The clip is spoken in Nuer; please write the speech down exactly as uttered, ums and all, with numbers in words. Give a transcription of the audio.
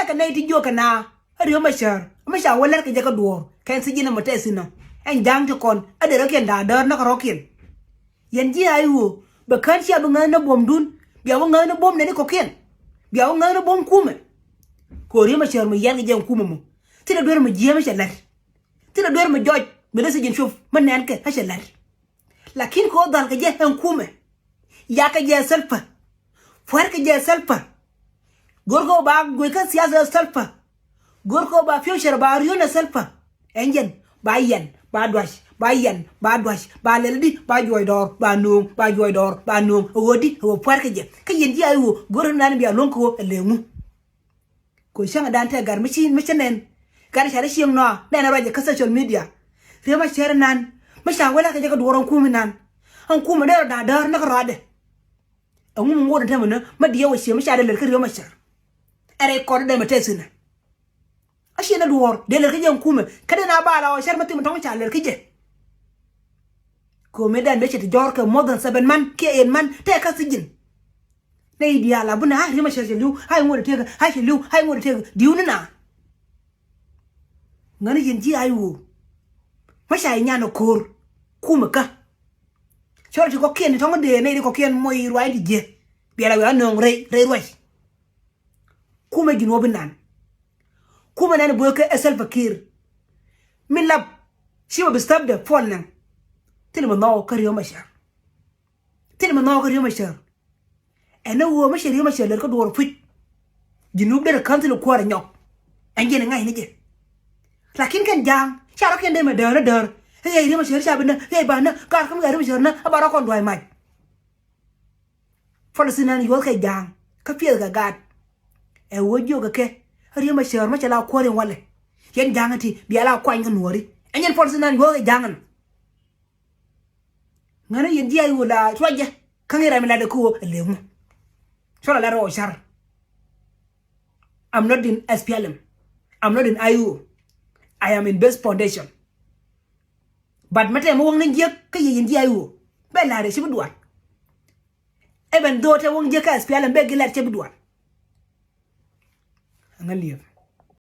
Kɛ nɛy ti jiök kɛ na, a Riek Machar, mi ca wä lɛr kɛ jɛ kä duɔ̱ɔ̱r kɛn thi̱ji̱n ɛmɔ tɛth inɔ. Ɛn ja̱a̱ŋ ti kɔn a derɛ kiɛn da̱a̱ däär näk rɔ̱kiɛn. Yɛn ji̱ a i̱ ɣöö bɛ kään cia bi ŋäth ni buɔ̱mdun, bia wä ŋäth ni buɔ̱m nɛni kɔ̱kiɛn, bia wä ŋäth ni buɔ̱m kumɛ. Kɛ ɣöö Riek Machar mi yɛn kɛ jɛ ɛn kumɛ mɔ, thilɛ duer mi jiääm a cɛ lɛr, thilɛ duer mi jɔc mi dee thi̱ji̱n cup mi nɛnkɛ a cɛ lɛr. Lakin kɛ ɣöö dhal kɛ jɛ ɛn kumɛ, yakɛ jɛ Salva, pua̱rkɛ jɛ Salva. Go̱rkɛ ɣöö ba guic kä siasa Salva. Go̱rkɛ ɣöö ba future ba rion ɛ Salva. Ɛn jɛn ba yɛn ba duac, ba yɛn ba duac, ba lɛl di, ba juɔc dɔɔr, ba nööŋ, ba juɔc dɔɔr, ba nööŋ. Ɛ ɣöö di, ɛ ɣöö pua̱rkɛ jɛ. Kä yɛn ji̱ a i̱ ɣöö go̱r nani bia luäŋ kɛ ɣöö ɛ lëŋu. Kɛ cäŋ dan te gat mi ci, mi ci nɛn. Gat ca ri cieŋ nɔ nɛn rɔc kä social media. Riek Machar nan, mi ca wä lɛr kɛ jɛ kä duɔ̱ɔ̱r ɛn kumɛ nan. Ɛn kumɛ dee rɔ da̱a̱ däär näk rɔadɛ. Ɛŋu mi ŋot ɛn täämɛ nä, mi diɛw ɛ cie mi ca dee lɛr kä Riek Machar. Ɛ rɛy kɔn dee mɛ tɛth inɛ. A cie nɛ duɔ̱ɔ̱r dee lɛr kä jɛ ɛn kumɛ. Kä dee na ba la ɔ cär mi thim tɔ̱ŋ ca lɛr kä jɛ. Kɛ ɣöö mëë dɛn mëë cɛ ti jɔ̱ɔ̱r kɛ more than seven month kiɛ eight month tëë kä thi̱ji̱n. Nɛy diaal a bi na a Riek Machar cɛ li̱w, a i̱ ŋot ɛ tëëk, a cɛ li̱w, a i̱ ŋot ɛ tëëk, di̱w ni na. Ŋäni yɛn ji̱ a i̱ ɣöö mi ca i̱ nyan ɛ ko̱r kumɛ kä. Cɔl ti kɔ̱kiɛn ti tɔ̱ŋ dee nɛy ti kɔ̱kiɛn moc ruac ti jiɛ. Bia la wee a nööŋ rɛy, rɛy ruac. Kumɛ Junub inan. Kumɛ nan i̱ bueekä ɛ Salva Kiir. Min lap ci bɛ bi stop de puɔl nɛŋ. Thil mi nhɔk kä Riek Machar. Thil mi nhɔk kä Riek Machar. Ɛn ɛ ɣöö mi cɛ Riek Machar lɛr kä duɔ̱ɔ̱r puc. Junub derɛ council kuäär ɛ nyɔk. Ɛn jɛn ɛ ŋa̱c ni jɛ. Lakin kɛn ja̱a̱ŋ ca rɔ̱kiɛn dee mɛ däär ɛ däär. Ɛ ɣɛy Riek Machar ca bi nä, ɣɛy ba nä, gaar kä mi ɣɛy Riek Machar nä ɛ ba rɔ̱ kɔn dua̱a̱c mac. Policy nan yuɔth kɛ ja̱a̱ŋ kä piɛth kɛ gaat. Ɛ ɣöö jiök kɛ kɛ Riek Machar mi cɛ la kuäär in walɛ. Yɛn ja̱a̱ŋ ti bia la kuany kä nuɔ̱ɔ̱ri. Ɛn yɛn policy nan yuɔth kɛ ja̱a̱ŋ ɛn. Ŋäni yɛn ji̱ a i̱ ɣöö la ruacɛ kä ŋi̱i̱c ram in latdɛ kä ɣöö ɛ lëŋu. Cɔl a lat rɔ car. I'm not in S P L M. I'm not in I O. I am in Base Foundation. But mi tɛm mi wäŋ ni jiäk kä yɛ yɛn ji̱ a i̱ ɣöö bɛ la̱r ɛ ci bi dual. Even though tɛ wäŋ jiäk kä S P L M bɛ gi lɛt cɛ bi dual. Aŋa liep.